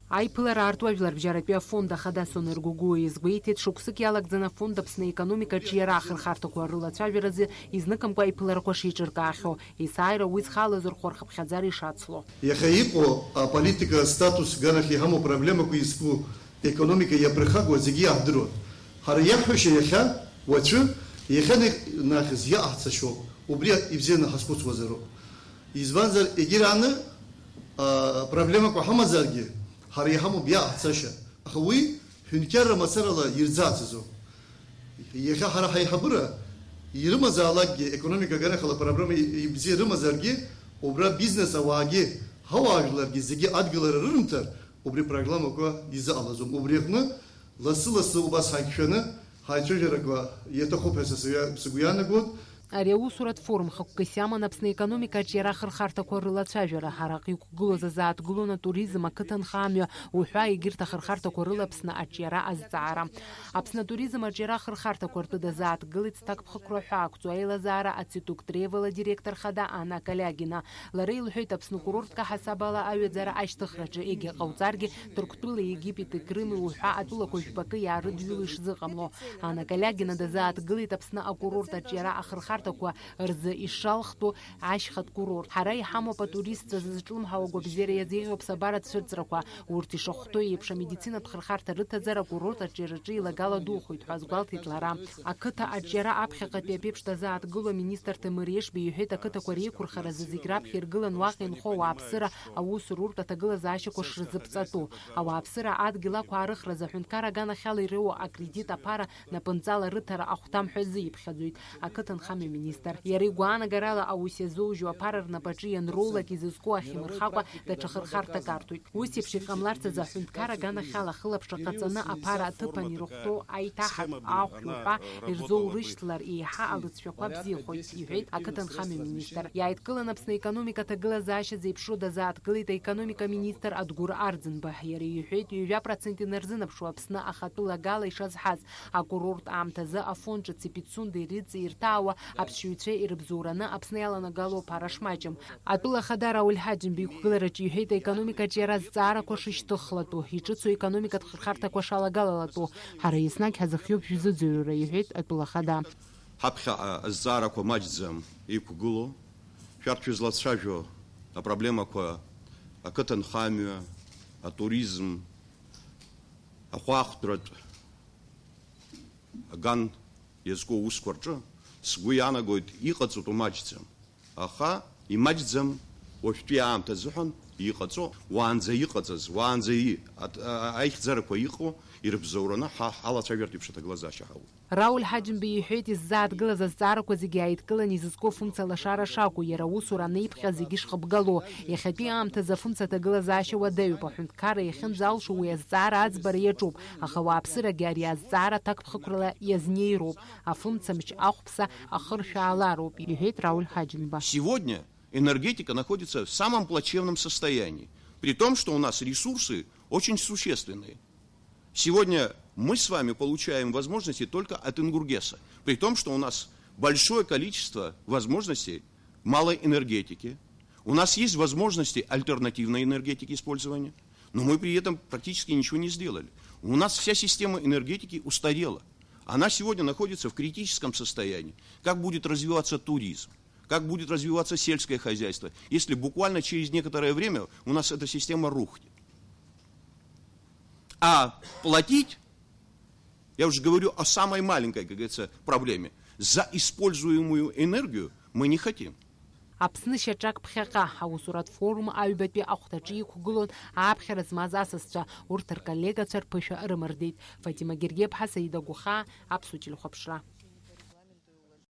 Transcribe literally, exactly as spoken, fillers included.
Аиԥылара аарту ажәларбжьаратәи афонд ахада Сонер Гогәуа иазгәеиҭеит, шықәсык иалагӡаны афонд Аԥсны аекономика аҿиара ахырхарҭақәа рылацәажәаразы изныкымкәа аиԥыларақәа шиҿыркаахьоу, есааира уи зхы алазырхәо рхыԥхьаӡара ишацло. Иахьа иҟоу аполитика, астатус, ганахь иҳамоу проблемақәа изку, економика иаԥырхагоу зегьы иаҳдыруан. Ҳара иаҳҳәаша иахьа, уаҵәы, иахьа нахыс иаҟаҳҵашьоуп, убри ибзианы ҳазхәыцуазароуп. Избанзар, егьирааны, а, проблемақәа ҳамазаргьы, ҳара иҳамоуп иаҟаҳҵашьа, аха уи ҳәынқьарра мацарала ирӡааӡазоуп. Иахьа ҳара ҳаиҳабыра ирымазаалакгьы, економика аганахьала проблема ибзиа рымазаргьы, убра бизнес ауаагьы, ҳауаажәларгьы зегьы адгылара рырымҭар, убри программақәа изыҟалаӡом. Убри аҟны лассы-лассы убас ҳаиқәшәаны, ҳаицәажәарақәа иаҭахуп ҳәа са сыҩа-, сыгәы иаанагоит. Ари аусуратә форум хықәкыс иаман Аԥсны аекономика аҿиара ахырхарҭақәа рылацәажәара. Араҟа иқәгылоз азааҭгылон атуризм, ақыҭанхамҩа, уҳәа егьырҭ ахырхарҭақәа рыла Аԥсны аҿиара азҵаара. Аԥсны атуризм аҿиара ахырхарҭақәа ртәы дазааҭгылеит зҭакԥхықәра ҳәаақәҵоу аилазаара Ацитук Тревел адиректор хада Анна Калиагина. Лара илҳәеит, Аԥсны курортк аҳасабала аҩаӡара ашьҭыхраҿы егьа ҟауҵаргьы, Ҭырқәтәылеи Египети Крыми уҳәа атәылақәа жәпакы иаарыдҩыло ишзыҟамло. Анна Калиагина дазааҭгылеит Аԥсны акурорт аҿиара ахырхарҭақәа рзы ишалхтәу ашьхатә курорт. Ҳара иҳамоуп атуристцәа зызҿлымҳау агәабзиара иазеиӷьу аԥсабара цәырҵрақәа. Урҭ ишахәҭоу еиԥш, амедицинатә хырхарҭа рыҭазар, акурорт аҿиараҿы илагала духоит ҳәа азгәалҭеит лара. Ақыҭа аҿиара аԥхьаҟатәи аԥеиԥш дазааҭгыло аминистр Ҭемыр Ешба иҳәеит, ақыҭақәа реиқәырхаразы зегь раԥхьа иргылан уаҟа инхо ауааԥсыра аусура урҭ аҭагылазаашьақәа шрызыԥҵатәу. Ауааԥсыра адгьыл ақәаарыхразы аҳәынҭқар аганахьала ироуа акредит аԥара напынҵала рыҭара ахәҭам ҳәа азы иԥхьаӡоит ақыҭанхамҩа министр. Иара игәаанагарала аус иазоужьу аԥара рнапаҿы ианроулак изызку ахьимырхакәа даҽа хырхарҭак арҭоит. Ус еиԥш иҟамларц азы аҳәынҭқар аганахьала ахылаԥшра ҟаҵаны аԥара аҭыԥан ирыхәҭоу аиҭаҳатә ахәшә уҳәа ирзоурышьҭлар еиҳа алыҵшәақәа бзиахоит, иҳәеит ақыҭанхамҩа министр. Иааидкылан Аԥсны аекономика аҭагылазаашьа зеиԥшроу дазааҭгылеит аекономика министр Адгәыр Арӡынба. Иара иҳәеит, ҩажәа процент инарзынаԥшуа Аԥсны ахатәы лагала ишазҳаз, акурорт аамҭазы Афон ҿыци Пицундеи рыҵа ирҭаауа аԥсшьаҩцәа ирыбзоураны Аԥсны иаланагало аԥара шмаҷым. Атәыла ахада Рауль Ҳаџьымба иқәгылараҿы иҳәеит, аекономикаҿы иара азҵаарақәа шышьҭыхлатәу, иҿыцу аекономикатә хырхарҭақәа шалагалалатәу. Ҳара еснагь ҳазыхиоуп шәзыӡырҩра, иҳәеит атәыла ахада. Ҳаԥхьаҟа азҵаарақәа маҷӡам иқәгылоу, шәарҭ шәызлацәажәо апроблемақәа, ақыҭанхамҩа, атуризм, ахәаахәҭратә аган иазку аусқәа рҿы, сгәы иаанагоит, иҟаҵатәу маҷӡам. Аха имаҷӡам уажәтәи аамҭа азыҳәан иҟаҵо, уаанӡа иҟаҵаз, уаанӡа и-, аҭ-, а-, а-, аихьӡарақәа иҟоу ирыбзоураны ҳа-, ҳалацәажәартә еиԥш аҭагылазаашьа ҳауп. Рауль Ҳаџьымба иҳәеит, иззааҭгылаз азҵаарақәа зегьы ааидкылан изызку афункциа лашара шакәу, иара аусура анеиԥхьа зегьы шхыбгало. Иахьатәи аамҭазы афункциа аҭагылазаашьа уадаҩуп, аҳәынҭқарра иахьынӡалшо уи азҵаара аӡбара иаҿуп, аха ауааԥсырагьы ари азҵаара ҭакԥхықәрала иазнеироуп, афымцамч ахәԥса ахыршәаалароуп, иҳәеит Рауль Ҳаџьымба. Сегодня энергетика находится в самом плачевном состоянии, при том, что у нас ресурсы очень существенные. Сегодня мы с вами получаем возможности только от Ингургеса, при том, что у нас большое количество возможностей малой энергетики. У нас есть возможности альтернативной энергетики использования, но мы при этом практически ничего не сделали. У нас вся система энергетики устарела. Она сегодня находится в критическом состоянии. Как будет развиваться туризм? Как будет развиваться сельское хозяйство, если буквально через некоторое время у нас эта система рухнет? А платить, я уже говорю о самой маленькой, как говорится, проблеме, за используемую энергию мы не хотим. Аԥсны шьаҿак ԥхьаҟа аусуратә форум аҩбатәи ахәҭаҿы иқәгылон ааԥхьара змаз асасцәа, урҭ рколлегацәа рԥышәа рымардеит. Фатима Гергеԥҳа, Саида Гәхаа, Аԥсуа телехәаԥшра.